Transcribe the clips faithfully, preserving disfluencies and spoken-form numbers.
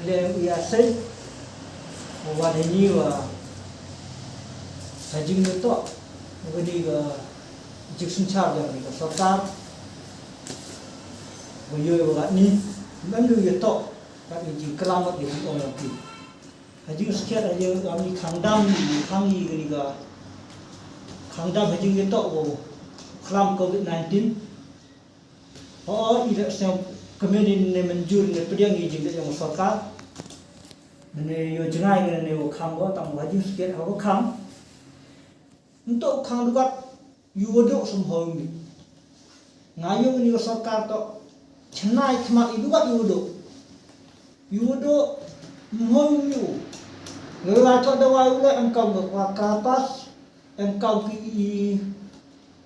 Lem ïa sei, wa da ni wa ha jingïatoh, wa ni ka jingsynshar jong ni ka sorkar, wa ïoh wa ni, mem lu ïatoh, ka ni jingklam wa ni jingong wa ni. Ha jingskhem ha jing wa ni khang dam, khang yi ka ni ka, khang dam ha jingïatoh, wa klam covid nineteen. O, i da sngewkmen ne mynjur ne pdiang i jingdei jong sorkar. Ne ïoh jngai ne ne u khang ko tang wa jingskhem ha u khang. Nto u khang dukat ïoh wa dok sum hoi mi. Nga ïoh ni sorkar to chnai khmat i dukat ïoh wa dok. Ïoh wa dok mhoi mi u. Lelai to da wa u le em kam wa kapas. Em kam ki i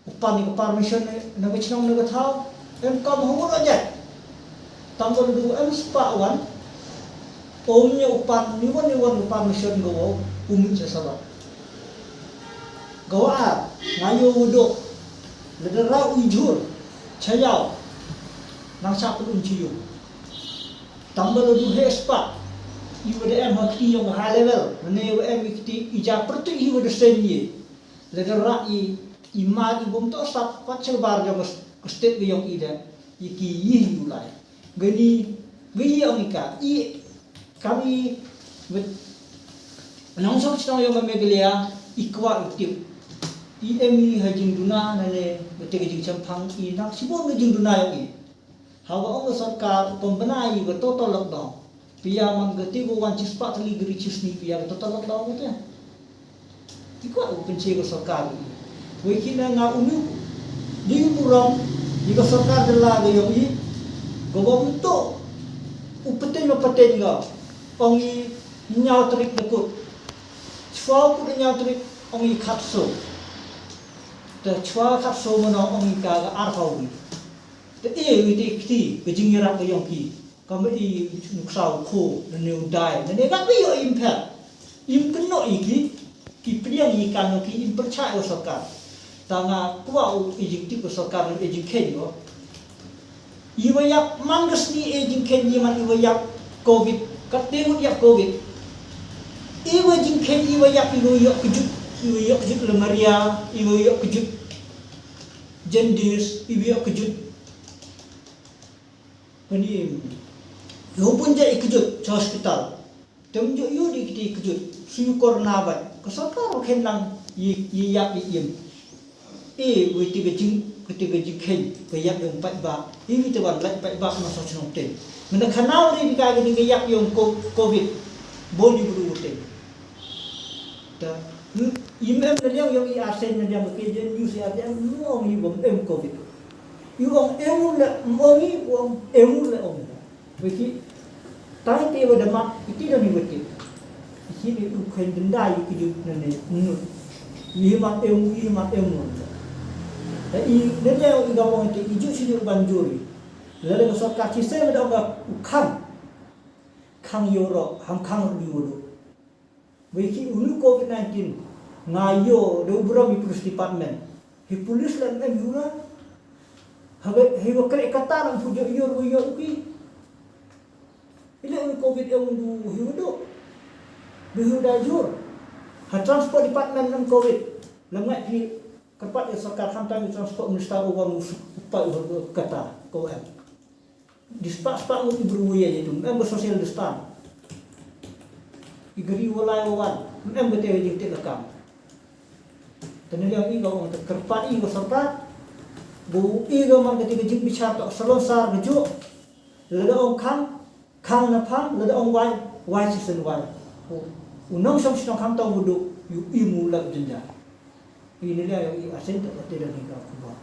u pan i ka permission na ka chnong na ka thaw. Em kam hong ro ja. Tang ko du em spah wan. Om nya u pan ni wan ni wan u permission go u mit sa sala. Go a nga ïoh wa dok. Lada ra u jur cha ïaw. Nang sa pun un chi ïoh. Tang ba la du he spah. I wa da em ha kti yong high level. Mane wa em i kti i ja pyrti i wa da sen ye. Lada ra i, i mar i bom to sap pat sel bar jong ka state ka yong i da. I ki yi u lai. Gani, ga yi ong i ka. I, kam i, wit. Nong song song yong ka Meghalaya, i kwah u tip. I em i ha jingduna, nane, wit ka jingchemphang, i nang sibon ka jingduna yong i. Haba ong ka sorkar pynbna ïa ka total lockdown. Pia man ka te ko wan chi spah tylli gri chi sngi pia ka total lockdown ka te. Ti ko u pynche ka sorkar. Wei kine nga umi di burom di ka sorkar de la ga yong i. Ko ba unto u peten ma peten ga ong i nyaw trik de kut. Chwa kut nyaw trik ong i khatso. Te chwa khatso mano ong i ka ga arhawi. Te e wi te kti ka jingïarap ka yong ki. Ka ma i nuksaw ko ne u dai ne ne ga wi yo im pher. Im kno i ki ki priang i ka no ki im percaya o sorkar. Ta nga kwah u i jingtip o sorkar ne i jingkheiñ ko. I wa yap man ka sni i jingkheiñ i man i wa yap covid. Ka te ngut yap covid. I wa jingkheiñ i wa yap i wa yok kejut. I wa yok kejut lemaria. I wa yok kejut jaundice. I wa yok kejut Kani, ïoh pun ja i kejut cha hospital. Tem ju ïoh di kiti kejut. Suyu corona ba ka sorkar ken lang i i yap i im. E wi ti ka jing kiti ka jing ken ka yap yong pat ba. I wi te wan lai pat ba ma sa chnong ten. Mena khana ri di ka ni ka yap yong covid. Boni bru ten. Ta, im em na liang yong i asen na liang ke jen yu si asen mu ong i bom em covid. Yu ong em le ong i ong em le ong. Wiki tai te wa damat iti dong i wiki. Isi ni u khen denda i kejut na ne ngut. I ma em i ma em. Ta i na liang i ga ong te i ju si ju ban juri. Lada ka sorkar chi se da ga u khang. Khang yo ro, ham khang ro di wo do. Wei ki unu covid nineteen nga yo da u burom i police department. Hi police la em hura. Habe hi wa kre kata na pu jo yo ru yo ki. Ile unu covid em du hi wa do. Du hi da jur. Ha transport department em covid. Lam ngai ki kerpat ya sorkar khamtam i transport minister u wa mu pa u kata ko em. Dispah spah ngut i bru ya itu, em ba social distance. I gari walai wawan, em ba te jing te lakam. Tene liang i ga ong te kerpat i ga sorkar. Bu i ga man ka te ka jing bichar to salon sar ga ju. Lada ong khang, khang na phang, lada ong wai, wai si sen wai. U nong song song kham tong wudu, yu i mu lak jenja. I ne liang i asen te ka te da ni ka kuba.